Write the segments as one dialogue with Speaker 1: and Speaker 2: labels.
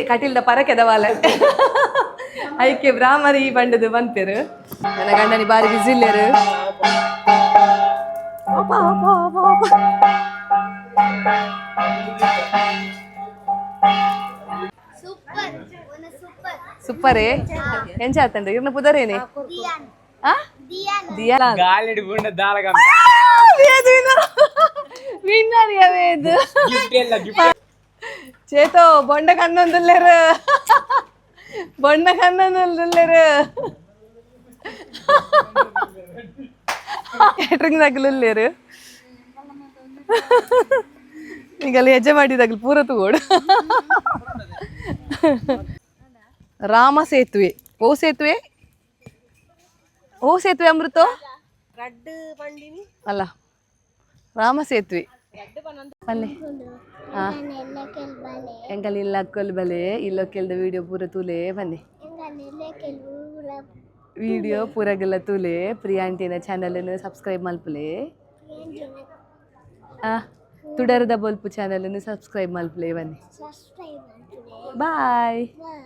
Speaker 1: ಕಟೀಲ್ದ ಪರಕೆದವಾಲೆ ಐಕೆ ಬ್ರಾಹ್ಮರಿ ಬಂಡದು ಬಂತೇರು. ನನ್ನ ಗಂಡನಿ ಬಾರಿ ಬಿಸಿ ಇಲ್ಲೇರು. ಅಪ್ಪ, ಅಪ್ಪ, ಅಪ್ಪ, ಅಪ್ಪ.
Speaker 2: ಸೂಪರ್ ಒಂದು ಸೂಪರ್.
Speaker 1: ಸೂಪರೇ ಎಂಚ ಆತಂಡ ಇರ್ನ ಪುದರೇನೆ?
Speaker 2: ದಿಯಾನ್.
Speaker 1: ಆ?
Speaker 2: ದಿಯಾನ್.
Speaker 1: ದಿಯಾ.
Speaker 3: ಗಾಲಿಡ್ ಬುಂಡ ದಾಲಗ.
Speaker 1: ವಿನ್ನರ್ ಯಾವೇದು?
Speaker 3: ಗಿಫ್ಟ್ ಎಲ್ಲ ಗಿಫ್ಟ್.
Speaker 1: ಚೇತೋ, ಬೊಂಡ ಕಣ್ಣೊಂದುಲ್ಲೇರು, ಬೊಂಡ ಕಣ್ಣೊಂದುಲ್ಲೇರು. ಕ್ಯಾಟ್ರಿಂಗ್ ದಾಗಲುಲ್ಲೇರು. ಈಗಲ್ಲಿ ಹೆಜ್ಜೆ ಮಾಡಿದಾಗಲು ಪೂರ ತಗೋಡು. ರಾಮ ಸೇತುವೆ, ಓ ಸೇತುವೆ, ಓ ಸೇತುವೆ ಅಮೃತೋ ಅಲ್ಲ, ರಾಮ ಸೇತುವೆ ಪಲ್ಲೆ. ಹಾ.
Speaker 2: ಎಲ್ಲ ಕೆಲ್ಬಲೆ.
Speaker 1: ಎಂಕಲ್ ಇಲ್ಲ ಕೊಲ್ಬಲೆ, ಇಲ್ಲ ಕೆಲ್ದ ವಿಡಿಯೋ ಪೂರ ತೂಲೆ ಬನ್ನಿ.
Speaker 2: ಎಂಗಲೆಲ್ಲ ಕೆಲವು.
Speaker 1: ವಿಡಿಯೋ ಪೂರಗೆಲ್ಲ ತೂಲೆ. ಪ್ರಿಯಾಂಟಿನ ಚಾನಲನ್ನು ಸಬ್ಸ್ಕ್ರೈಬ್ ಮಲ್ಪುಲೆ. ಆ, ತುಡರದ ಬೊಲ್ಪು ಚಾನಲನ್ನು ಸಬ್ಸ್ಕ್ರೈಬ್ ಮಲ್ಪುಲೆ ಬನ್ನಿ.
Speaker 2: ಸಬ್ಸ್ಕ್ರೈಬ್ ಮಾಡ್ತಾರೆ.
Speaker 1: ಬಾಯ್.
Speaker 2: ಬಾಯ್.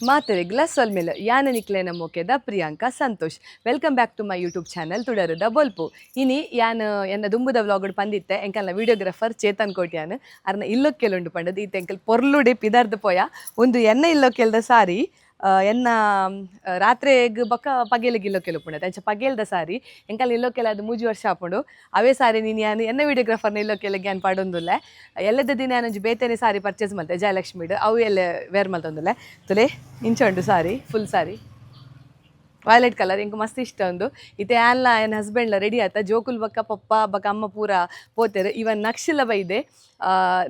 Speaker 1: ಮಾತೆರೆಗ್ಲ ಸೊಲ್ಮೆಲ. ಯಾನ ನಿಕ್ಲೆನ ಮೋಕೆದ Priyanka Santosh. Welcome back to my YouTube channel ತುಡರದ ಬೊಲ್ಪು. ಇನಿ ಯಾನ್ ಎನ್ನ ದುಂಬುದ ವ್ಲಾಗ್ ಪಂದಿತ್ತೆ, ಎಂಕಲ್ನ ವಿಡಿಯೋಗ್ರಾಫರ್ ಚೇತನ್ ಕೋಟ್ಯಾನ್ ಅರ್ನ ಇಲ್ಲೊಕ್ಕೆಲುಂಡು ಪಂಡದು. ಈತ ಎಂಕಲ್ ಪೊರ್ಲುಡೆ ಪಿದರ್ದು ಪೋಯ. ಒಂದು ಎನ್ನ ಇಲ್ಲೊಕ್ಕೆಲ್ದ ಸಾರಿ, ಎನ್ನ ರಾತ್ರೆಗ್ ಬೊಕ್ಕ ಪಗೆಲಿಗೆ ಇಲ್ಲೊಕ್ಕೆಲು ಪುಂಡತೆ ಅಂಚ ಪಗೆಲ್ದ ಸಾರಿ. ಎಂಕಲ್ ಇಲ್ಲೊಕ್ಕೆಲ ಅದು 3 ವರ್ಷ ಆಪುಂಡು. ಅವೇ ಸಾರಿ ನೀನು ಯಾನ್ ಎನ್ನ ವಿಡಿಯೋಗ್ರಾಫರ್ನ ಇಲ್ಲೊಕ್ಕೆಲಗೆ ಯಾನ್ ಪಾಡೊಂದುಲ್ಲೆ. ಎಲ್ಲದ ದಿನ ಯಾನೊಂಜಿ ಬೇತೆನೆ ಸಾರಿ ಪರ್ಚೇಸ್ ಮಲ್ತೆ ಜಯಲಕ್ಷ್ಮಿಡ್, ಅವು ಎಲ್ಲ ವೇರ್ ಮಲ್ತೊಂದುಲ್ಲೆ. ತುಲೆ, ಇಂಚ ಉಂಡು ಸಾರಿ, ಫುಲ್ ಸಾರಿ, ವೈಲೆಟ್ ಕಲರ್. ಎಂಕ್ ಮಸ್ತ್ ಇಷ್ಟ ಉಂದು. ಇತ್ತೆ ಆನ್ಲ ಎನ್ನ ಹಸ್ಬೆಂಡ್ಲ ರೆಡಿ ಆತ. ಜೋಕುಲ್ ಬಕ್ಕ ಪಪ್ಪ ಬಕ್ಕ ಅಮ್ಮ ಪೂರ ಪೋತೆರು. ಇವನ್ ನಕ್ಷೆಲ ಬೈದೆ.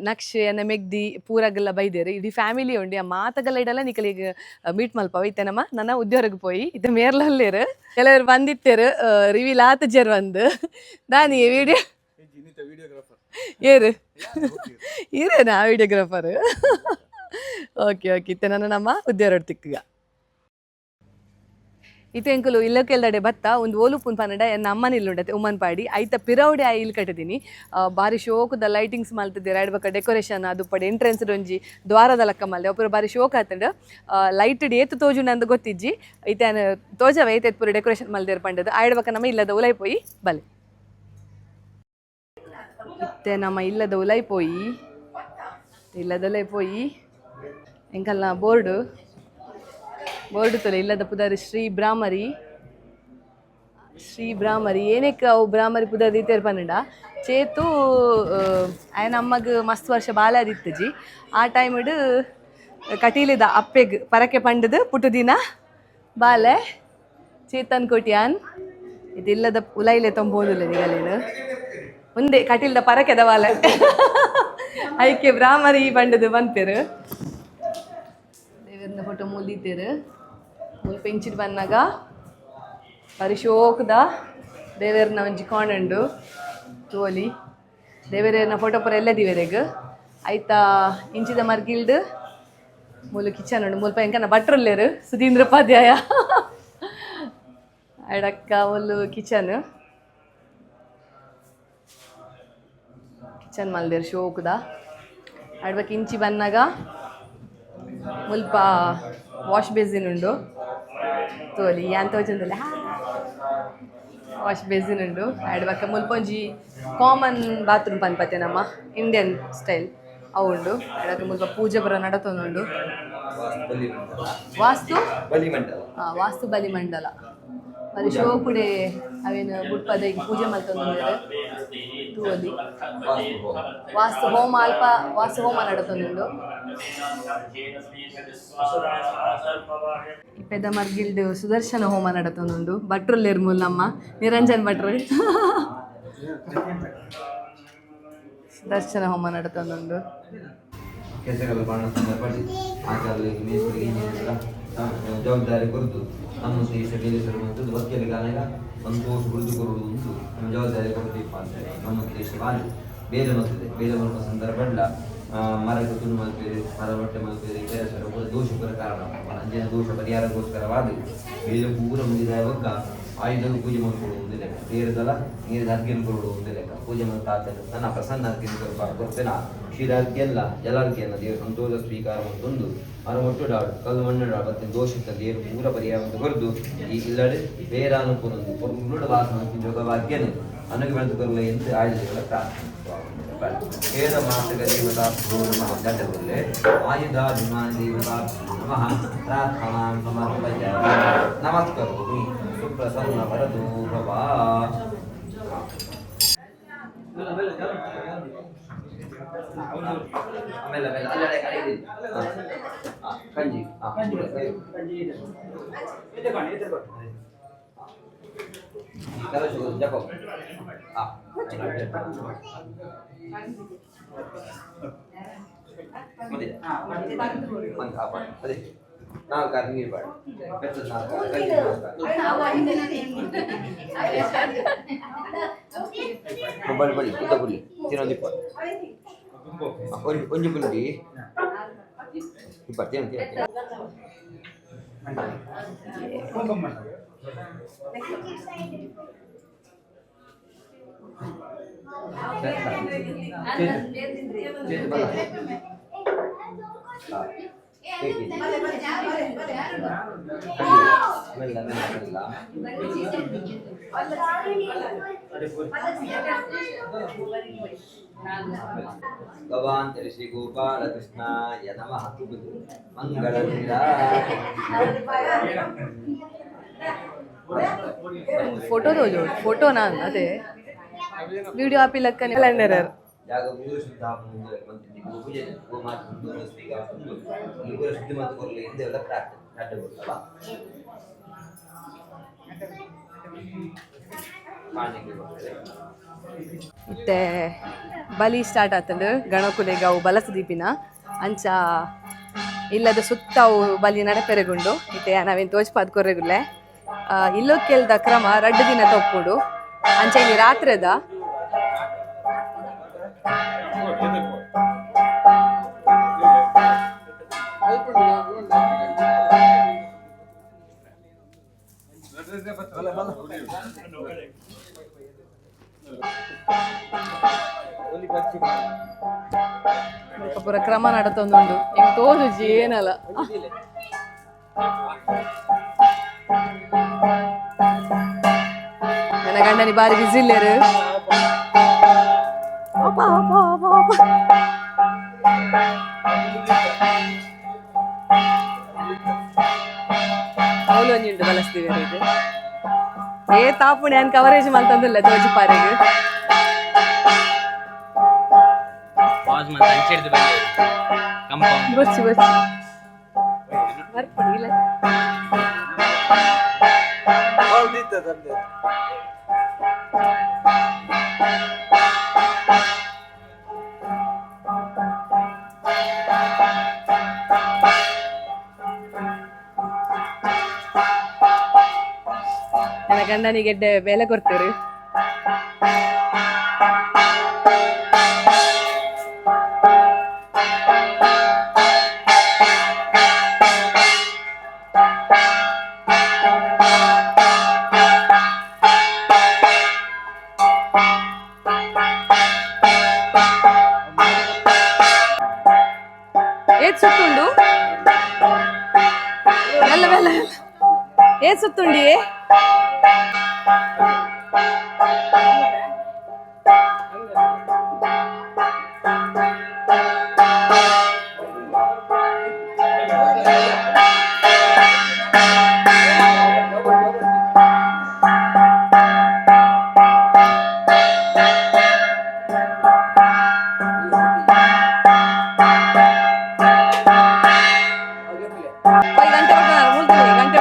Speaker 1: ನಕ್ಷೆ, ಎನ್ನ ಮೆಗ್ದಿ ಪೂರಗೆಲ್ಲ ಬೈದೇರು. ಇಡೀ ಫ್ಯಾಮಿಲಿ ಉಂಡು. ಆ ಮಾತಗೆಲ್ಲ ಇಡಲ್ಲ ನಿಕಲಿಗೆ ಮೀಟ್ ಮಲ್ಪವ. ಇತ್ತೆ ನಮ್ಮ ನನ್ನ ಉದ್ಯೋಗಕ್ಕೆ ಪೋಯಿ. ಇತ್ತೆ ಮೇರ್ಲಲ್ಲೇರು ಕೆಲವರು ಬಂದಿತ್ತೇರು, ರಿವೀಲ್ ಆತ ಜರ್ ಬಂದು ದಾನಿ ವಿಡಿಯೋ ಏರು ಇರೇನಾ ವಿಡಿಯೋಗ್ರಾಫರ್? ಓಕೆ ಓಕೆ, ಇತ್ತೆ ನನ್ನ ನಮ್ಮ ಉದ್ಯೋಗ ತಿಕ್ಕಗ. ಇತ್ತೆ ಎಂಕುಲು ಇಲ್ಲಕ್ಕೆಲ್ದಡೆ ಬತ್ತ. ಒಂದು ಓಲುಪುನ್ ಪನ್ನಡ ಎನ್ನ ಅಮ್ಮನ ಇಲ್ಲುಂಡತೆ ಉಮ್ಮನ್ಪಾಡಿ. ಐತ ಪಿರೌಡೆ ಆ ಇಲ್ ಕಟ್ಟಿದೀನಿ. ಬಾರಿ ಶೋಕುದ ಲೈಟಿಂಗ್ಸ್ ಮಲ್ತಿದ್ದೀರ. ಬೊಕ್ಕ ಡೆಕೋರೇಷನ್ ಅದು ಪಡೆ ಎಂಟ್ರೆನ್ಸ್ ಒಂಜಿ ದ್ವಾರದ ಲಕ್ಕ ಮಲ್ದೆ ಒಬ್ಬರು. ಬಾರಿ ಶೋಕ್ ಆತಂಡ್. ಲೈಟ್ ಏತು ತೋಜುಂಡು ಅಂದ್ ಗೊತ್ತಿಜ್ಜಿ. ಇತ್ತೆ ತೋಜವೆ ಐತೆ ಪೂರ ಡೆಕೋರೇಷನ್ ಮಲ್ದೇರ್ ಪಂಡದು. ಆಯ್ಡ್ ಬೊಕ್ಕ ನಮ್ಮ ಇಲ್ಲದ ಉಲೈ ಪೋಯಿ ಬಲೆ. ಇತ್ತೆ ನಮ್ಮ ಇಲ್ಲದ ಉಲೈ ಪೋಯಿ, ಇಲ್ಲದಲ್ಲೇ ಪೋಯಿ. ಎಂಕಲ್ನ ಬೋರ್ಡು, ಬೋರ್ಡು ತೊಲೆ. ಇಲ್ಲದ ಪುದರ್ ಶ್ರೀ ಬ್ರಾಹ್ಮರಿ, ಶ್ರೀ ಬ್ರಾಹ್ಮರಿ. ಏನಕ್ಕೆ ಅವು ಬ್ರಾಹ್ಮರಿ ಪುದರ್ ದೀತೇರ್ ಪನ್ನಡ, ಚೇತು ಆಯನ ಅಮ್ಮಗ್ ಮಸ್ತ್ ವರ್ಷ ಬಾಲೆ ಆದಿತ್ತಜಿ. ಆ ಟೈಮ್ಡ್ ಕಟೀಲಿದ ಅಪ್ಪೆಗ್ ಪರಕೆ ಪಂಡದು ಪುಟ್ಟುದಿನ ಬಾಲೆ ಚೇತನ್ ಕೋಟ್ಯಾನ್. ಇದಿಲ್ಲದ ಉಲೈಲೆ ತೊಂಬೋದಿಲ್ಲ ನಿಗಲೇನು. ಮುಂದೆ ಕಟೀಲ್ದ ಪರಕೆದ ಬಾಲೆ ಐಕೆ ಬ್ರಾಹ್ಮರಿ ಪಂಡದು ಬಂತೇರು. ದೇವರನ್ನ ಫೋಟೋ ಮೂಲ್ದಿತ್ತೇರು. ಮೂಲ್ ಪೆಂಚಿಡ್ ಬಂದಾಗ ಪರಿಶೋಕದ ದೇವೆರ್ನ ಒಂಜಿ ಕಾಣುಂಡು ತೋಲಿ. ದೇವೆರೆನ ಫೋಟೋ ಪೂರ ಎಲ್ಲ ದಿವೆರೆಗ್. ಐತ ಇಂಚಿದ ಮರ್ಗಿಲ್ಡ್ ಮೂಲು ಕಿಚನ್ ಉಂಡು. ಮುಲ್ಪ ಎಂಕನ ಭಟ್ರುಲ್ಲೇರು, ಸುಧೀಂದ್ರ ಉಪಾಧ್ಯಾಯ ಅಡಕ್ಕ. ಮುಲ್ಲು ಕಿಚನ್, ಕಿಚನ್ ಮಲ್ದೇರು ಶೋಕುದ. ಆಡ್ಬೇಕು ಇಂಚಿ ಬನ್ನಾಗ ಮುಲ್ಪ ವಾಶ್ ಬೇಸಿನ್ ಉಂಡು ತೋಲಿ. ಯಾನ್ ತೋಜೊಂದಿಲ್ಲ. ವಾಶ್ ಬೇಸಿನ್ ಉಂಡು. ಆಡ್ಬಕ್ಕ ಮುಲ್ಪ ಒಂಜಿ ಕಾಮನ್ ಬಾತ್ರೂಮ್ ಪನ್ಪತೆ ನಮ್ಮ ಇಂಡಿಯನ್ ಸ್ಟೈಲ್ ಅವು ಉಂಡು. ಆಡಕ್ಕೆ ಮುಲ್ಪ ಪೂಜೆ ಬರ ನಡತೊಂದುಂಡು. ವಾಸ್ತು ಆ, ವಾಸ್ತು ಬಲಿ ಮಂಡಲ. ಬರಿ ಶೋಕುಡೆ ಅವೇನು ಬುಡ್ಪದ ಈಗ ಪೂಜೆ ಮಲ್ತೊಂದುಲ್ಲೆರ್ ತೂವೊಲಿ. ವಾಸ್ತು ಹೋಮ, ಅಲ್ಪ ವಾಸ್ತು ಹೋಮ ನಡತೊಂದುಂಡು. ಪೆದ ಮರ್ಗಿಲ್ಡ್ ಸುದರ್ಶನ ಹೋಮ ನಡತೊಂದುಂಡು. ಭಟ್ರುಲ್ಲೆರ್ ಮೂಲು, ನಮ್ಮ ನಿರಂಜನ್ ಭಟ್ರು. ಸುದರ್ಶನ ಹೋಮ ನಡತೊಂದುಂಡು.
Speaker 4: ಕೆಲಸಗಳ ಮಾಡೋ ಸಂದರ್ಭದಲ್ಲಿ ಆಚಾರ್ಯ ಮೇಸ್ತ್ರಿಗೆ ಇಂಜಿನಿಯರ್ಗಳ ಜವಾಬ್ದಾರಿ ಕೊರತು ನಮ್ಮ ಉದ್ದೇಶ ಬೇರೆ ತರುವಂಥದ್ದು ವಕೀಲಗಾನಾಗ ಒಂದು ಕೋರ್ಸ್ ಗುರುತು ಕೊರುವುದು ಉಂಟು. ನಮ್ಮ ಜವಾಬ್ದಾರಿ ಕೊರತು ಇಪ್ಪ ಅಂತೇಳಿ ನಮ್ಮ ಉದ್ದೇಶ ಬಾರಿ ಬೇರೆ ಮತ್ತದೆ ಬೇರೆ ಮಾಡುವ ಸಂದರ್ಭ. ಮರಕ್ಕೆ ತುಂಡು ಮಲ್ಪೇರು, ಮರ ಹೊಟ್ಟೆ ಮಲ್ಪೇರು, ಕೆಲಸ ಪೂರ ದೋಷ ಪೂರ ಕಾರಣ. ಅಂಚಿನ ದೋಷ ಪರಿಹಾರಕ್ಕೋಸ್ಕರವಾದ ಬೇರೆ ಪೂರ ಮುಗಿದ ಬೊಕ್ಕ ಆಯುಧಕ್ಕೆ ಪೂಜೆ ಮಾಡ್ಕೊಡು ಒಂದೇ ಲೆಕ್ಕ, ಬೇರೆದಲ್ಲ ನೀರು ಅರ್ಗೆಲ್ ಕೊಡು ಒಂದೇ ಲೆಕ್ಕ. ಪೂಜೆ ಮಾಡ್ತಾ ನನ್ನ ಪ್ರಸನ್ನ ಅರ್ಗೆಲ್ ಕೊಡ್ತೇನ ಕ್ಷೀರಾರ್ಗೆಲ್ಲ ಜಲಾರ್ಗೆಲ್ಲ ದೇವರು ಸಂತೋಷ ಸ್ವೀಕಾರ ಮಂತೊಂದು ಮರ ಮೊಟ್ಟು ಡಾಡು ಕಲ್ಲು ಮಣ್ಣು ಡಾಡು ಮತ್ತೆ ದೋಷ ದೇವರು ಪೂರ ಪರಿಹಾರ ಅಂತ ಕೊರದು ಈ ಇಲ್ಲಡೆ ಬೇರೆ ಅನುಕೂಲ ಪೊರ್ಲುಡ ವಾಸನ ಜೋಗ ಭಾಗ್ಯನು ಅನುಗೆ ಬೆಳೆದು ಕೊರಲೆ ಎಂದು ಆಯುಧಗಳ ಪ್ರಾರ್ಥನೆ. ವೇದ ಮಾತೃಕ ದೇವತಾಭ್ಯೋ ನಮಃ. ಗಡ್ಡಗೊಲ್ಲೆ ಆಯುಧಾಭಿಮಾನ ದೇವತಾಭ್ಯೋ ನಮಃ. ಪ್ರಾರ್ಥನಾಂ ಸಮರ್ಪಯಾಮಿ. ನಮಸ್ಕರೋಮಿ. ಸುಪ್ರಸನ್ನ ವರದೋ ಭವ. ಆಮೇಲೆ ಆಮೇಲೆ ಅಲ್ಲೇ ಅಲ್ಲೇ ಇದೆ. ಹಾ, ಕಂಜಿ. ಹಾ, ಕಲಶ ಜಪ. ಹಾ, ಅದೇ ಒಂದು ಆ ಪಾಡು. ಅದೇ ನಾಲ್ಕು ಕಾರ್ ನೀರು ಬಾಡು, ಬೆತ್ತದ ನಾಲ್ಕು ಕಾರ್, ಕಂಜಿ ನಾಲ್ಕು ಕಾರ್. ಬಡಿ ಬಡಿ ಉದ್ದ ಬುಲ್ಲಿ ತಿನ್ನೊಂದು ಇಪ್ಪ ಒಂಜಿ ಒಂಜಿ ಪುಂಡಿ ಇಪ್ಪ ತಿನ್ನ ತಿನ್ನ ತಿನ್ನ. ಮೆಲ್ಲ ಮೆಲ್ಲ ಮೆಲ್ಲ. ಭಗವಾನ್ ಶ್ರೀ ಗೋಪಾಲಕೃಷ್ಣಾಯ ನಮಃ. ಮಂಗಳ
Speaker 1: ಫೋಟೋ ತೋಜೋಡು, ಫೋಟೋ ನಾನು ಅದೇ ವಿಡಿಯೋ ಆಪಿ ಲೆಕ್ಕ ಕ್ಯಾಲೆಂಡರ್.
Speaker 4: ಜಾಗ ಊರು ಶುದ್ಧ ಮಂತಿದ್ದಿ ಗೋ ಪೂಜೆ ಗೋ ಮಾತು ಸ್ವೀಕಾರ ಈ ಊರ ಶುದ್ಧಿ ಮಾತು ಕೊರಲಿ ಎಂದೆಲ್ಲ ಪ್ರಾರ್ಥನೆ ಅಡ್ಡ ಕೊಡ್ತಲ್ಲ ಕಾಣಿಕೆ ಕೊಡ್ತಾರೆ.
Speaker 1: ಇತ್ತೆ ಬಲಿ ಸ್ಟಾರ್ಟ್ ಆತಂಡು ಗಣಕುಲೆಗ್ ಅವು ಬಲಸ ದೀಪಿನ ಅಂಚ ಇಲ್ಲದ ಸುತ್ತ ಅವು ಬಲಿ ನಡಪೆರೆಗುಂಡು. ಇತ್ತೆ ನಾವೇನು ತೋಜ್ಪಾದ್ ಕೊರ್ರೆಗುಲ್ಲೆ. ಇಲ್ಲೊಕ್ಕೆಲ್ದ ಕ್ರಮ ರಡ್ಡು ದಿನ ತಪ್ಪುಡು ಅಂಚ ಇಲ್ಲಿ ರಾತ್ರಿದ ಪೂರ ಕ್ರಮ ನಡತೊಂದುಂಡು. ಎಂಕ್ ತೋಜುಜಿ ಏನಲ್ಲ. ನನ್ನ ಗಂಡನಿ ಬಾರಿ ಬಿಸಿ ಇಲ್ಲೇರು. ಅಪ್ಪ ಅಪ್ಪ ಅಪ್ಪ ಅಪ್ಪ. ಅವಳು ಒಂಜಿ ಬಳಸ್ತೀವಿ ಇದು. ಏ ತಾಪುಣೆ ಅನ್ ಕವರೇಜ್ ಮಲ್ತಂದಿಲ್ಲ ತೋಜಿ ಪಾರೆಗ್.
Speaker 3: ಪಾಸ್ ಮತ್ತೆ ಅಂಚೆಡ್ದು ಬಂದೆ ಕಂಪೌಂಡ್.
Speaker 1: ಬಚ್ಚಿ ಬಚ್ಚಿ ಬರ್ಪಡಿ ಇಲ್ಲ. ನನ್ನ ಗಂಡನಿಗೆ ಎಡ್ಡೆ ಬೇಲೆ ಕೊಡ್ತೀರಿ. ಏತ್ ಸುತ್ತುಂಡು? ಮೆಲ್ಲ ಮೆಲ್ಲ ಮೆಲ್ಲ. ಏತ್ ಸುತ್ತುಂಡಿ? ಓಯ್ ಗಂಟೆ ಕೊಟ್ಟನಾರ ಮುಲ್ತುವೆ ಗಂಟೆ.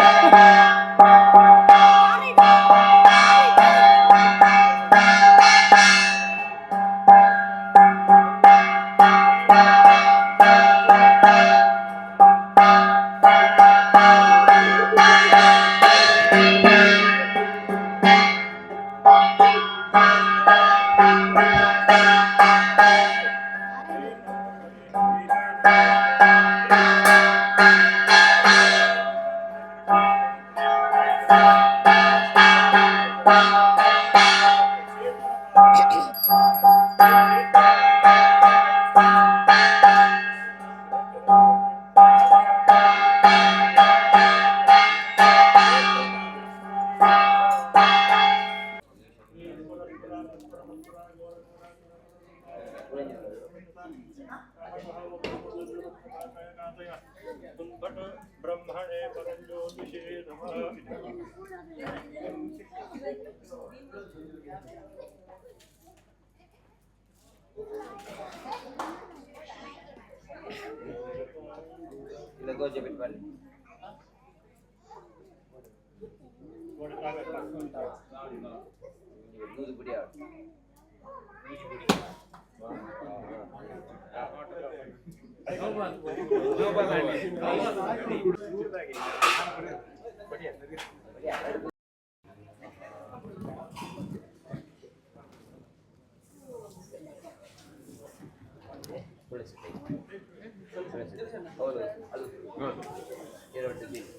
Speaker 4: ಇಲ್ಲ ಗೋಜೆ ಬಿಟ್ಟು ಬನ್ನಿ. ನೂದು ಪುಡಿ ಹೌದು ಅದು ಎರಡು. కొంచెం నీరు, కొంచెం నీరు.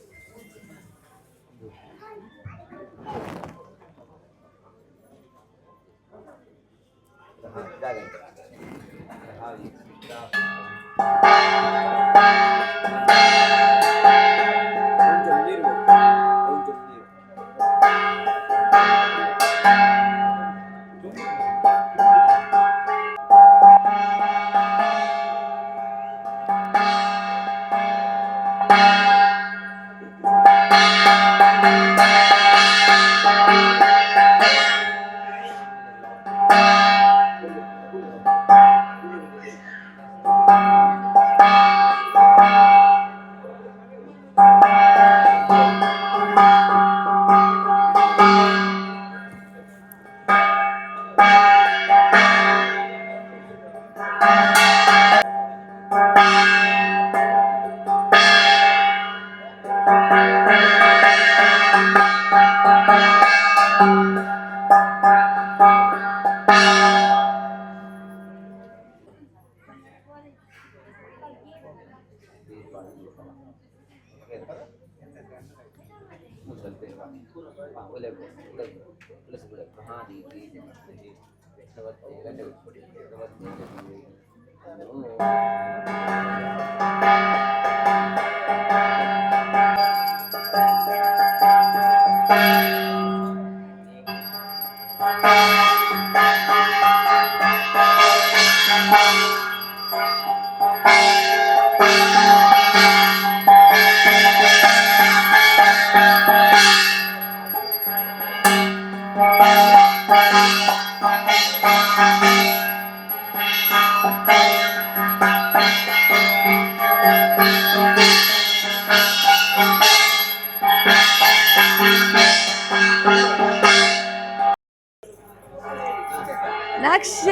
Speaker 1: ಲಕ್ಷ್ಯ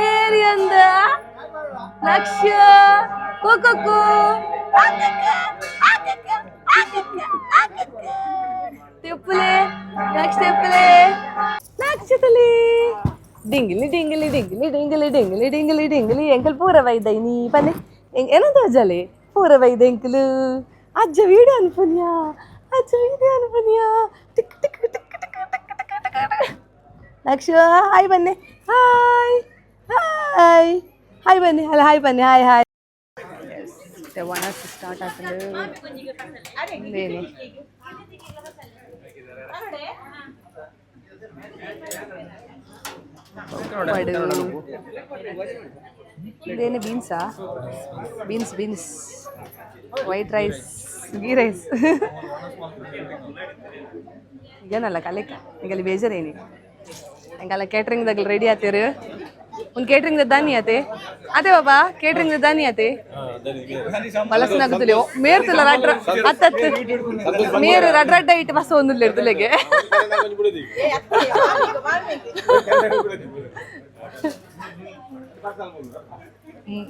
Speaker 1: ಏರಿಯಂದ ಲಕ್ಷ್ಯ ಕೋಕೋ తెప్పులే లక్ష తెప్పులే లక్షతలే డింగిలి డింగిలి డింగిలి డింగిలి డింగిలి డింగిలి డింగిలి ఎంకల్ ಪೂರ ವೈದ ನೀ ಪನ್ನೆ ಏನಂತ ಅಜ್ಜಲೆ ಪೂರ ವೈದ ಎಂಕಲು ಅಜ್ಜ ವೀಡಿಯೋ ಅನ್ಪುನ್ಯಾ, ಅಜ್ಜ video ಅನ್ಪುನ್ಯಾ. Tick tick tick tick tick tick tick. Lakshu hi ಬನ್ನಿ, hi hi hi ಬನ್ನಿ, ಅಲ್ಲ ಹಾಯ್ ಬನ್ನಿ, hi hi. ಒಣಸ್ start ಆಗ್ತದೆ. ಏನು ಇದೇನು ಬೀನ್ಸಾ? Beans beans, white rice, ghee rice. ಏನಲ್ಲ ಕಲೆಕ ನಿಗಲ್ಲಿ ಬೇಜಾರೇನಿ ಹಂಗಲ್ಲ. ಕೇಟ್ರಿಂಗ್ ದಾಗ ರೆಡಿ ಆತೀರಿ? ಒಂದು ಕೇಟ್ರಿಂಗ್ ದಾನಿ ಆತೆ ಅದೇ ಬಾಬಾ, ಕೇಟ್ರಿಂಗ್ ದಾನಿ ಆತೆ ಬಲಸನಾಗುತ್ತಲೆ ಮೇರ್ತಲ್ಲ ರಡ್ರ ಹತ್ತತ್ತು ಮೇರು ರಡ್ ರಡ್ಡ ಇಟ್ಟು ಬಸ್ ಒಂದಿಲ್ಲ ಇರ್ತಲೆಗೆ.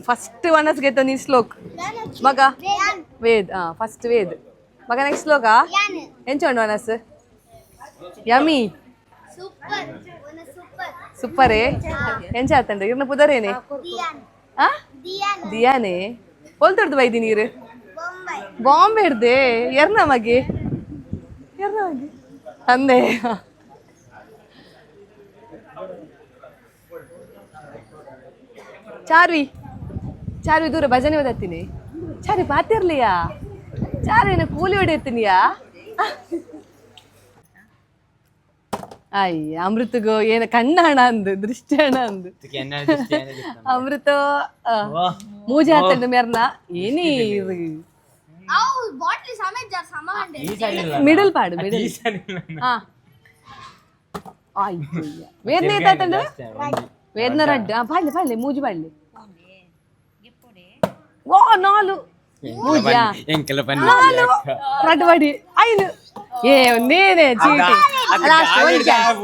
Speaker 1: ಫಸ್ಟ್ ಒನಸ್ ಗೆತ್ತ ನೀ ಶ್ಲೋಕ್ ಮಗ ವೇದ್. ಹಾ, ಫಸ್ಟ್ ವೇದ್ ಮಗ, ನೆಕ್ಸ್ಟ್ ಶ್ಲೋಕ ಎಂಚ ಉಂಡು ಒನಸ್? ಯಮಿ.
Speaker 2: ಸೂಪರ್ ಒನ ಸೂಪರ್.
Speaker 1: ಸೂಪರೇ. ಎಂಚ ಆತಂಡ ಇರ್ನ ಪುದರೇನೆ?
Speaker 2: ದಿಯಾನ್.
Speaker 1: ಆ?
Speaker 2: ದಿಯಾನ್.
Speaker 1: ದಿಯಾನೆ ಒಲ್ತೊಡ್ದು ಬೈದಿ ನೀರು?
Speaker 2: ಬೊಂಬೈ.
Speaker 1: ಬಾಂಬೆ ಹಿಡ್ದೆ. ಎರ್ನ ಮಗೆ, ಎರ್ನ ಮಗೆ ಅಂದೆ. ಚಾರ್ವಿ, ಚಾರ್ವಿ ದೂರ ಭಜನೆ ಓದತ್ತೀನಿ. ಚಾರ್ವಿ ಪಾತಿರ್ಲಿಯಾ? ಚಾರ್ವಿನ ಕೂಲಿ ಹೊಡೆಯತ್ತೀನಿಯಾ? ಅಯ್ಯ, ಅಮೃತಗೋ ಏನ ಕಣ್ಣಾಣ ಅಂದು, ದೃಷ್ಟಿ ಹಣ ಅಂದು. ಅಮೃತ ಮೂಜೆ ಆತಂಡು ಮೇರ್ನ ಏನೇ ಇದು.
Speaker 2: ಅವು ಬಾಟ್ಲಿ ಸಮೇತ ಜರ ಸಮ.
Speaker 1: ಮಿಡಲ್ ಪಾಡು, ಮಿಡಲ್. ಹಾ, ಅಯ್ಯ, ವೇದನೆ ಏತಾತಂಡು? ವೇದನ ರಡ್ಡು. ಆ, ಪಾಡ್ಲೆ ಪಾಡ್ಲೆ, ಮೂಜಿ ಪಾಡ್ಲೆ. ಓ, ನಾಲು ಮೂಜಿಯಾ?
Speaker 3: ಎಂಕೆಲ್ಲ.
Speaker 1: ನಾಲು ರಡ್ಡು ಬಾಡಿ ಐನು. ಏ, ನೇನೆ ಚೀಟಿ ಲಾಸ್ಟ್ ಒಂದು ಚಾನ್ಸ್.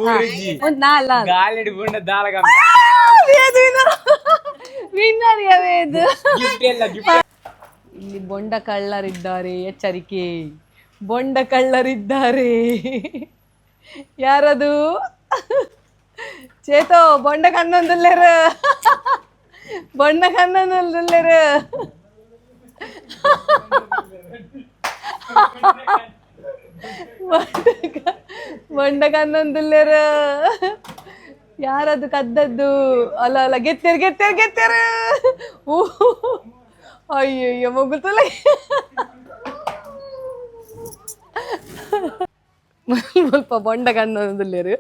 Speaker 1: ಒಂದು ನಾಲ್ ನಾಲ್.
Speaker 3: ಗಾಲಿಡ್ ಬುಂಡ ದಾಲಗ.
Speaker 1: ವೇದು ವಿನ್ನರ್, ವಿನ್ನರ್ ವೇದು.
Speaker 3: ಗಿಫ್ಟ್ ಎಲ್ಲ ಗಿಫ್ಟ್.
Speaker 1: ಇಲ್ಲಿ ಬೊಂಡ ಕಳ್ಳರಿದ್ದಾರೆ, ಎಚ್ಚರಿಕೆ, ಬೊಂಡ ಕಳ್ಳರಿದ್ದಾರೆ. ಯಾರದು? ಚೇತೋ, ಬೊಂಡ ಕಣ್ಣೊಂದುಲ್ಲೇರು, ಬೊಂಡ ಕಣ್ಣೊಂದುಲ್ಲೇರು. ಬೊಂಡ ಕಣ್ಣೊಂದುಲ್ಲೇರು. ಯಾರದು ಕದ್ದದ್ದು? ಅಲ್ಲ ಅಲ್ಲ, ಗೆತ್ತೇರು ಗೆತ್ತೇರು ಗೆತ್ತೇರು. ಊ, ಅಯ್ಯಯ್ಯೋ, ಮಗುತಲ್ಲ. ಸ್ವಲ್ಪ ಬೊಂಡ ಕಣ್ಣೊಂದುಲ್ಲೇರು.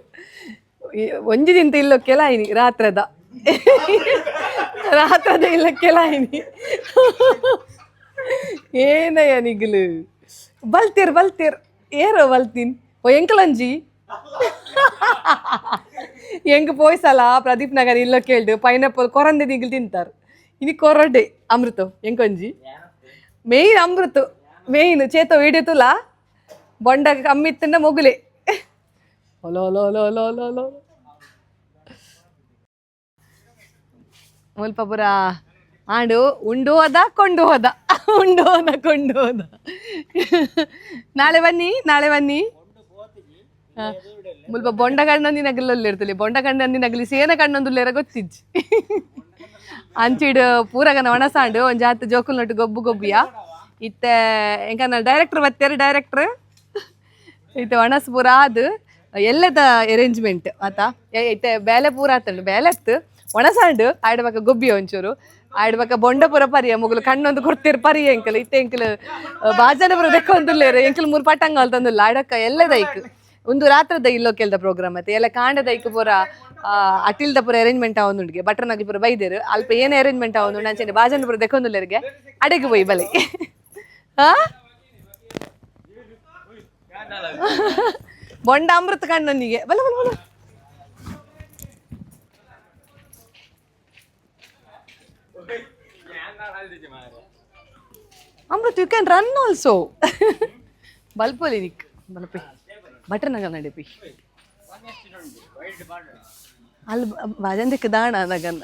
Speaker 1: ಒಂಜಿ ತಿಂತ ಇಲ್ಲೊಕ್ಕೆಲ ಆಯ್ನಿ. ರಾತ್ರದ ರಾತ್ರದ ಇಲ್ಲಕ್ಕೆಲ ಆಯ್ನಿ. ಏನಯ್ಯ ನಿಗ್ಲು? ಬಲ್ತೀರ್ ಬಲ್ತೀರ್, ಏರೋ ಬಲ್ತೀನ್. ಓ, ಎಂಕಲಂಜಿ ಎಂಕ್ ಪೋಯ್ಸಲ ಪ್ರದೀಪ್ ನಗರ್ ಇಲ್ಲ ಕೇಳ್ದು ಪೈನಾಪಲ್ ಕೊರಂದೆ ನಿಗ್ಲು ತಿಂತಾರ. ಇನಿ ಕೊರಡೆ ಅಮೃತ ಎಂಕೊಂಜಿ ಮೇಯ್ನ್, ಅಮೃತ ಮೇಯ್ನ್. ಚೇತೋ ಹಿಡಿತುಲ ಬೊಂಡ ಕಮ್ಮಿ ತಿನ್ನ ಮೊಗುಲೆ. ಒಲೋ low low low low low. ಮುಲ್ಪ ಪುರ ಆಂಡು ಉಂಡು ಹೋದ, ಕೊಂಡು ಹೋದ, ಉಂಡು ಹೋದ, ಕೊಂಡು ಹೋದ. ನಾಳೆ ಬನ್ನಿ, ನಾಳೆ ಬನ್ನಿ. ಹ. ಮುಲ್ಪ ಬೊಂಡ ಕಣ್ಣೊಂದಿ ನಗಲಲ್ಲಿ ಇರ್ತದೆ, ಬೊಂಡ ಕಣ್ಣೊಂದಿ ನಗಲಿ, ಸೇನ ಕಣ್ಣೊಂದುಲ್ಲೇರ ಗೊತ್ತಿಜ್ಜಿ. ಅಂಚಿಡ್ ಪೂರಗನ ಒಣಸಾಂಡು ಒಂಜಾತ್ ಜೋಕುಲ್ ನಟ್ಟು ಗೊಬ್ಬು ಗೊಬ್ಬಿಯ. ಇತ್ತೆ ಎಂಕನ ಡೈರೆಕ್ಟರ್ ಬತ್ತೇರು, ಡೈರೆಕ್ಟರ್. ಇತ್ತೆ ಒಣಸ್ ಪೂರ ಆದ್ ಎಲ್ಲದ ಅರೇಂಜ್ಮೆಂಟ್ ಆತ. ಇತ್ತೆ ಬೇಲೆ ಪೂರ ಆತಂಡು, ಬೇಲೆ ಅತ್ತು ಒಣಸಾಂಡು. ಆಯ್ಡ್ಬಕ ಗೊಬ್ಬಿ ಒಂಚೂರು ಆಯ್ಡ್ಬಕ ಬೊಂಡ ಪೂರ ಪರಿಯ ಮುಗುಲು ಕಣ್ಣೊಂದು ಕೊಡ್ತೀರ್ ಪರಿಯ. ಎಂಕಲ್ ಇತ್ತೆ ಎಂಕಲ್ ಬಾಜನ ಪೂರ ದೆಕ್ಕೊಂದುಲ್ಲೇರು. ಎಂಕಲ್ ಮೂರು ಪಟ್ಟಂಗ ಅಲ್ತಂದುಲ್ಲ. ಆಡಕ್ಕ ಎಲ್ಲದೈಕ್ ಒಂದು ರಾತ್ರದ ಇಲ್ಲೋ ಕೆಲ್ದ ಪ್ರೋಗ್ರಾಮ್ ಅತ್ತೆ. ಎಲ್ಲ ಕಾಂಡದೈಕ್ ಪೂರ ಅಟಿಲ್ದ ಪೂರ ಅರೇಂಜ್ಮೆಂಟ್ ಆವೊಂದುಂಡಿಗೆ. ಬಟ್ರನಗಲ್ ಪೂರ ಬೈದೇರು. ಅಲ್ಪ ಏನೇ ಅರೇಂಜ್ಮೆಂಟ್ ಆವೊಂದುಂಡು. ಅಂಚನೆ ಬಾಜನ ಪೂರ ದೆಕ್ಕೊಂದುಲ್ಲೇರಿಗೆ. ಅಡೆಗೆ ಪೋಯಿ ಬಲೆ. ಹಾ, ಬೊಂಡ ಅಮೃತ ಕಣ್ಣೊಂದಿಗೆ ಬಲ ಬಲ ಬಲ. Amrit, you can run also. ಬಲ್ಪೊಲಿ Nick ಬಲಪಿ butter Nagal ನಡಿಪಿ. ಅಲ್ಲಿ ಬಾಜಂದಿಕ್ಕೆ ದಾಣ ನಗನ್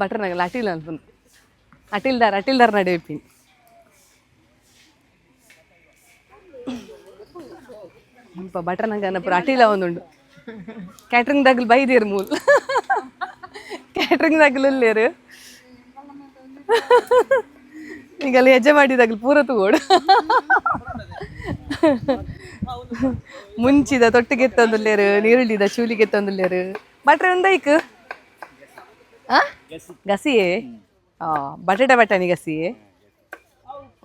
Speaker 1: ಬಟರ್ ನಗಲ್ ಅಟಿಲ್ ಅನ್ಪುನ್. ಅಟಿಲ್ದಾರ್ ಅಟಿಲ್ದಾರ್ ನಡೆಪಿ. ಮುಲ್ಪ ಬಟರ್ ನಗನ ಪೂರ ಅಟಿಲ ಒಂದುಂಡು. ಕ್ಯಾಟ್ರಿಂಗ್ ದಗ್ಲು ಬೈದೇರು, ಮೂಲ್ ಕ್ಯಾಟ್ರಿಂಗ್ ದಗ್ಲು ಉಲ್ಲೇರು. ಈಗಲ್ಲಿ ಹೆಜ್ಜೆ ಮಾಡಿದಾಗಲು ಪೂರ ತಗೋಡು. ಮುಂಚಿದ ತೊಟ್ಟಿಗೆ ತಂದುಲ್ಲೇರು, ನೀರುಳ್ಳಿದ ಚೂಲಿಗೆ ತಂದುಲ್ಲೇರು. ಬಟ್ರೆ ಒಂದೈಕ್ ಆ ಗಸಿಯೇ. ಆ ಬಟಾಟೆ ಬಟಾಣಿ ಗಸಿಯೇ.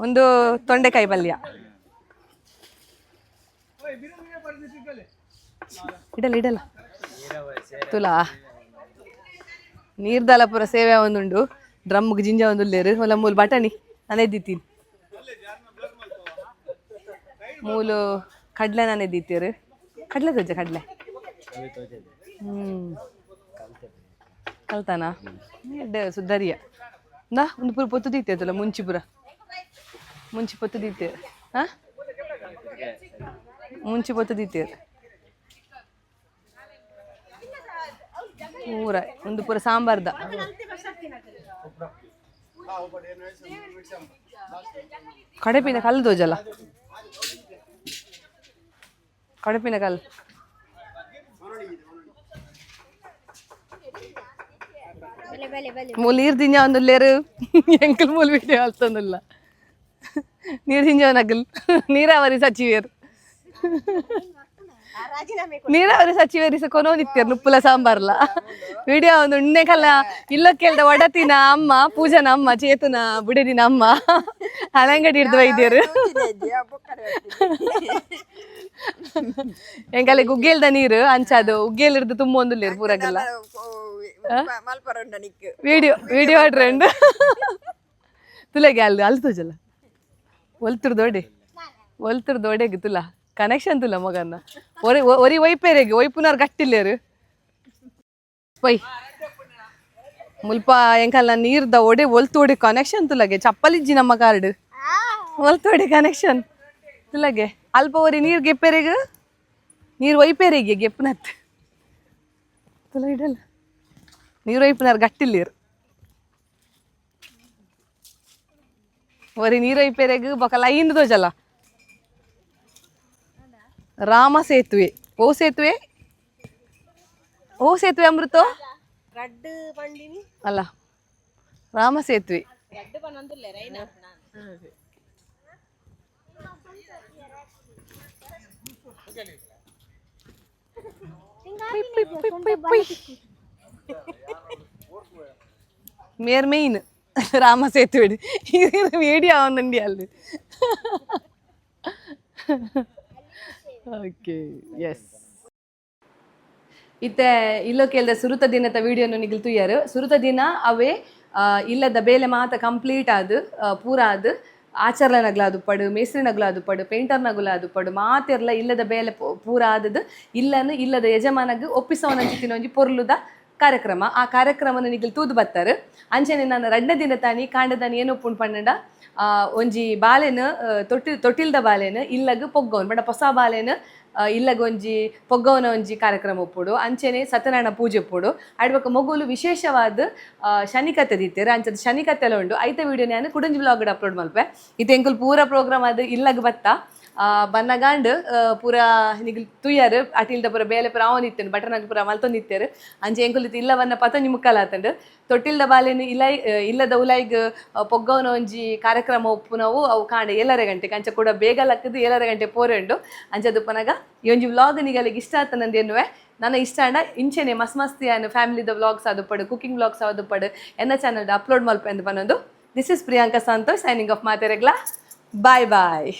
Speaker 1: ಒಂದು ತೊಂಡೆಕಾಯಿ ಪಲ್ಯ. ಇಡಲ್ಲ ಇಡಲ್ಲ ತುಲಾ. ನೀರ್ದಲ ಪೂರ ಸೇವೆ ಒಂದುಂಡು. ಡ್ರಮ್ಗೆ ಜಿಂಜ ಒಂದುಲ್ಲೇರು. ಒಲ ಮೂಲು ಬಟಾಣಿ ನಾನು ಎದ್ದಿತ್ತೀನಿ. ಮೂಲು ಕಡಲೆ ನಾನು ಎದ್ದಿತ್ತೀರು. ಕಡಲೆ ತೋಜ, ಕಡಲೆ. ಹ್ಮ್ ಕಲ್ತಾನ ಎಡ್ಡೆ ಸುದ್ದರಿಯ. ನಾ ಒಂದು ಪೂರ ಪೊತ್ತು ದೀತೆ ಮುಂಚಿ ಪೂರ ಮುಂಚಿ ಪೊತ್ತು ದೀತೆ. ಹಾ, ಮುಂಚಿ ಪೊತ್ತು ದೀತೆ ಪೂರ. ಒಂದು ಪೂರ ಸಾಂಬಾರ್ದ ಕಡೆಪಿನ ಕಲ್ಲು ತೋಜಲ್ಲ, ಕಡಪಿನ ಕಲ್ಲು.
Speaker 2: ಬಲೆ ಬಲೆ ಬಲೆ.
Speaker 1: ಮೂಲು ನೀರು ದಿಂಜ ಒಂದುಲ್ಲೇರು. ಎಂಕಲ್ ಮೂಲು ವಿಡಿಯೋ ಅಲ್ತೊಂದುಲ್ಲ. ನೀರು ದಿಂಜವನಗಲ್ ನೀರಾವರಿ ಸಚಿವರು, ನೀರಾವರಿ ಸಚಿವರಿಸ ಕೊನೋನಿತ್ಯರ್. ನುಪ್ಪುಲ ಸಾಂಬಾರ್ಲ ವಿಡಿಯೋ ಒಂದು ಉಣ್ಣೆ ಕಲ್ಲ ಇಲ್ಲ ಕೇಳ್ದ. ಒಡತಿನ ಅಮ್ಮ, ಪೂಜನ ಅಮ್ಮ, ಚೇತನ ಬುಡದಿನ ಅಮ್ಮ ಹಲಂಗಡಿ ಹಿಡ್ದು ವೈದ್ಯರು. ಎಂಕಲೆ ಉಗ್ಗೇಲ್ದ ನೀರು ಅಂಚಾದು ಉಗ್ಗೇಲ್ ಹಿಡ್ದು ತುಂಬೊಂದುಲ್ಲೇರು ಪೂರಗಲ್ಲ.
Speaker 5: ಮಲ್ಪರಂಡ ನಿಕ್.
Speaker 1: ವಿಡಿಯೋ ವಿಡಿಯೋ ಟ್ರೆಂಡ್ ತುಲೆಗೆ ಅಲ್ಲಿ ಅಲ್ಲಿ ತೋಜಲ್ಲ. ಒಲ್ತುರ್ ದೋಡೆ, ಒಲ್ತುರ್ ದೋಡೆಗೆ ತುಲ ಕನೆಕ್ಷನ್ ತುಲ ಮಗನ್ನ. ಒರಿ ಒರಿ ಒಯ್ಪೇರೆಗೆ ಒಯ್ಪುನಾರ್ ಗಟ್ಟಿಲ್ಲೇರು ಪೊಯ್ ಮುಲ್ಪ. ಎಂಕಲ್ನ ನೀರ್ದ ಒಡೆ ಒಲ್ತು ಒಡೆ ಕನೆಕ್ಷನ್ ತುಲಗೆ. ಚಪ್ಪಲಿಜ್ಜಿ ನಮ್ಮ ಕಾರ್ಡ್. ಒಲ್ತೋಡೆ ಕನೆಕ್ಷನ್ ತುಲಗೆ. ಅಲ್ಪ ಒರಿ ನೀರ್ ಗೆಪ್ಪೆರೆಗ್, ನೀರು ಒಯ್ಪೇರೆಗೆ ಗೆಪ್ಪುನತ್ ತುಲ ಇಡಲ್ಲ. ನೀರು ಒಯ್ಪುನಾರ್ ಗಟ್ಟಿಲ್ಲೇರು. ಒರಿ ನೀರು ಒಯ್ಪೇರೆಗ್ ಬೊಕ ಲೈನ್ ತೋಜಲ್ಲ. ರಾಮ ಸೇತುವೆ ಓ ಸೇತುವೆ ಓ ಸೇತುವೆ ಅಮೃತೋ ಅಲ್ಲ, ರಾಮ ಸೇತುವೆ. ಪುಯ್ ಪುಯ್ ಪುಯ್ ಪುಯ್ ಪುಯ್. ಮೇರ್ ಮೇಯ್ನ್ ರಾಮ ಸೇತುವೆ ಇದು ವಿಡಿಯೋ ಆವೊಂದುಂಡಿ ಅಲ್ಲಿ. Okay, yes. ಇತ್ತೆ ಇಲ್ಲೋ ಕೇಳ್ದ ಸುರುತ ದಿನದ ವಿಡಿಯೋನು ನಿಗಲ್ ತುಯ್ಯಾರು. ಸುರುತ ದಿನ ಅವೇ ಇಲ್ಲದ ಬೇಲೆ ಮಾತ ಕಂಪ್ಲೀಟ್ ಆದ್ ಪೂರ ಆದ್ ಆಚರಣೆಗ್ಲ ಆದುಪ್ಪಡು, ಮೇಸ್ತ್ರಿನಗ್ಲ ಆದುಪ್ಪಡು, ಪೇಂಟರ್ನಗುಲ ಆದುಪ್ಪಡು, ಮಾತೆರ್ಲ ಇಲ್ಲದ ಬೇಲೆ ಪೂರ ಆದದ್ದು ಇಲ್ಲನು ಇಲ್ಲದ ಯಜಮಾನಗ್ ಒಪ್ಪಿಸವನಂಚಿತ್ತಿನ ಒಂಜಿ ಪೊರ್ಲುದ ಕಾರ್ಯಕ್ರಮ. ಆ ಕಾರ್ಯಕ್ರಮನ ನಿಗಲ್ ತೂದು ಬತ್ತಾರೆ. ಅಂಚನೆ ನಾನು ರಡ್ಡ ದಿನ ತಾನಿ ಕಾಂಡದಾನಿ ಏನು ಒಪ್ಪುಂಡು ಪಂಡ, ಒಂಜಿ ಬಾಲೆನ್ ತೊಟ್ಟಿಲ್ದ ಬಾಲೆನ್ ಇಲ್ಲಗ್ ಪೊಗ್ಗವನ್ ಬಡ ಹೊಸ ಬಾಲೆನ್ ಇಲ್ಲಗ್ ಒಂಜಿ ಪೊಗ್ಗವನ ಒಂಜಿ ಕಾರ್ಯಕ್ರಮ ಒಪ್ಪುಡು. ಅಂಚನೆ ಸತ್ಯನಾರಾಯಣ ಪೂಜೆ ಒಪ್ಪುಡು. ಆಡ್ಬಕ ಮೊಗುಲು ವಿಶೇಷವಾದ ಶನಿಕತೆ ದೀತೆರ್. ಅಂಚದ ಶನಿಕತೆಲ ಉಂಡು. ಐತ ವಿಡಿಯೋ ನಾನು ಕುಡಂಜಿ ಬ್ಲಾಗ್ ಅಪ್ಲೋಡ್ ಮಲ್ಪೆ. ಇತ್ತೆ ಎಂಕುಲು ಪೂರ ಪ್ರೋಗ್ರಾಮ್ ಅದು ಇಲ್ಲಗ್ ಬತ್ತ. ಬನ್ನಗಾಂಡ್ ಪೂರ ನಿಗಲ್ ತುಯ್ಯಾರ್. ಅಟಿಲ್ದ ಪೂರ ಬೇಲೆ ಪೂರ ಆವೊಂದಿತ್ತೇನೆ, ಬಟರ್ನಾಗ್ ಪೂರ ಮಲ್ತೊಂದಿತ್ತೇರು. ಅಂಚೆ ಎಂಕುಲು ಇತ್ತ ಇಲ್ಲ ಬನ್ನ 10:45 ಆತಂಡ್. ತೊಟ್ಟಿಲ್ದ ಬಾಲೆನ್ ಇಲೈ ಇಲ್ಲದ ಉಲೈಗ್ ಪೊಗ್ಗವನ ಒಂಜಿ ಕಾರ್ಯಕ್ರಮ ಒಪ್ಪುನವು ಅವು ಕಾಂಡೆ 7:30 ಗಂಟೆಗೆ. ಅಂಚ ಕೂಡ ಬೇಗ ಲಕ್ಕದು 7:30 ಗಂಟೆ ಪೋರೆಂಡು. ಅಂಚ ಪನಗ ಈ ಒಂಜಿ ವ್ಲಾಗ್ ನಿಗಲಿಗೆ ಇಷ್ಟ ಆತನಂದು ಎನ್ನುವೆ. ನನ್ನ ಇಷ್ಟ ಅಂಡ ಇಂಚೆನೆ ಮಸ್ತ್ ಮಸ್ತ್ ಯಾನ್ ಫ್ಯಾಮಿಲಿದ ವ್ಲಾಗ್ಸ್ ಆದುಪ್ಪಡು, ಕುಕಿಂಗ್ ವ್ಲಾಗ್ಸ್ ಆದುಪ್ಪಡು, ಎನ್ನ ಚಾನಲ್ ಅಪ್ಲೋಡ್ ಮಲ್ಪೆ ಅಂದ್ ಪನೊಂದು. This is Priyanka Santosh signing off. ಮಾತೆರೆಗ್ಲಾ bye bye.